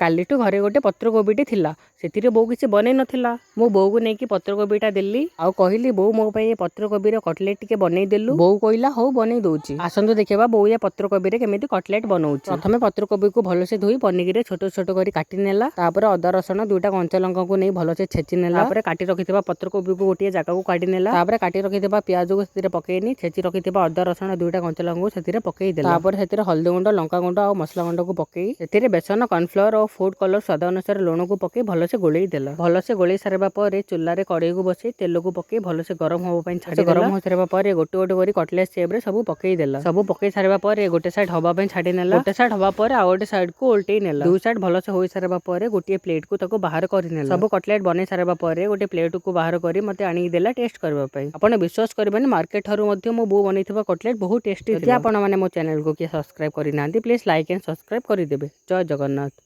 କାଲିଠୁ ଘରେ ଗୋଟେ ପତ୍ରକୋବିଟେ ଥିଲା। ସେଥିରେ ବୋଉ କିଛି ବନେଇ ନଥିଲା। ମୁଁ ବୋଉକୁ ନେଇକି ପତ୍ରକୋବିଟା ଦେଲି ଆଉ କହିଲି, "ବୋଉ, ମୋ ପାଇଁ ଏ ପତ୍ରକୋବିର କଟଲେଟ୍ ଟିକେ ବନେଇ ଦେଲୁ।" ବୋଉ କହିଲା, "ହଉ, ବନେଇ ଦଉଛି।" ଆସନ୍ତୁ ଦେଖିବା ବୋଉ ଏ ପତ୍ରକୋବିରେ କେମିତି କଟଲେଟ୍ ବନଉଛି। ପ୍ରଥମେ ପତ୍ରକୋବିକୁ ଭଲସେ ଧୋଇ ପନିକିରେ ଛୋଟ ଛୋଟ କରି କାଟି ନେଲା। ତାପରେ ଅଦା, ରସୁଣ, ଦୁଇଟା କଞ୍ଚା ଲଙ୍କାକୁ ନେଇ ଭଲସେ ଛେଚି ନେଲା। ତାପରେ କାଟି ରଖିଥିବା ପତ୍ରକୋବିକୁ ଗୋଟିଏ ଜାଗାକୁ କାଢି ନେଲା। ତାପରେ କାଟି ରଖିଥିବା ପିଆଜକୁ ସେଥିରେ ପକେଇନି ଛେଚି ରଖିଥିବା ଅଦା, ରସୁଣ, ଦୁଇଟା କଞ୍ଚା ଲଙ୍କାକୁ ସେଥିରେ ପକେଇ ଦେଲା। ତାପରେ ସେଥିରେ ହଳଦୀ ଗୁଣ୍ଡ, ଲଙ୍କା ଗୁଣ୍ଡ ଆଉ ମସଲା ଗୁଣ୍ଡକୁ ପକେଇ ସେଥିରେ ବେସନ, କର୍ନଫ୍ଲୋର ଓ ଫୁଡ କଲର, ସ୍ୱାଦ ଅନୁସାରେ ଲୁଣକୁ ପକେଇ ଭଲସେ ଗୋଳେଇ ଦେଲା। ଭଲସେ ଗୋଳେଇ ସାରିବା ପରେ ଚୁଲାରେ କଡ଼େଇକୁ ବସେଇ ତେଲକୁ ପକେଇ ଭଲସେ ଗରମ ହବା ପାଇଁ ଛାଡ଼ି। ଗରମ ହୋଇସାରିବା ପରେ ଗୋଟେ ଗୋଟେ କରି କଟଲେଟ୍ ସେପ୍ରେ ସବୁ ପକେଇ ଦେଲା। ସବୁ ପକେଇ ସାରିବା ପରେ ଗୋଟେ ସାଇଡ୍ ହବା ପାଇଁ ଛାଡ଼ି ନେଲା। ଗୋଟେ ସାଇଡ୍ ହବା ପରେ ଆଉ ଗୋଟେ ସାଇଡ୍ କୁ ଓଲଟେଇ ନେଲା। ଦୁଇ ସାଇଡ୍ ଭଲସେ ହୋଇ ସାରିବା ପରେ ଗୋଟିଏ ପ୍ଲେଟ୍ କୁ ତାକୁ ବାହାର କରିନେଲା। ସବୁ କଟଲେଟ୍ ବନେଇ ସାରିବା ପରେ ଗୋଟେ ପ୍ଲେଟ୍ କୁ ବାହାର କରି ମତେ ଆଣିକି ଦେଲା ଟେଷ୍ଟ କରିବା ପାଇଁ। ଆପଣ ବିଶ୍ୱାସ କରିବେନି, ମାର୍କେଟ ଠାରୁ ମଧ୍ୟ ମୋ ବୋଉ ବନେଇଥିବା କଟଲେଟ୍ ବହୁତ ଟେଷ୍ଟି। ଯଦି ଆପଣମାନେ ମୋ ଚ୍ୟାନେଲକୁ କିଏ ସବସ୍କ୍ରାଇବ୍ କରିନାହାନ୍ତି, ପ୍ଲିଜ୍ ଲାଇକ୍ ଆଣ୍ଡ ସବସ୍କ୍ରାଇବ୍ କରିଦେବେ। ଜୟ ଜଗନ୍ନାଥ।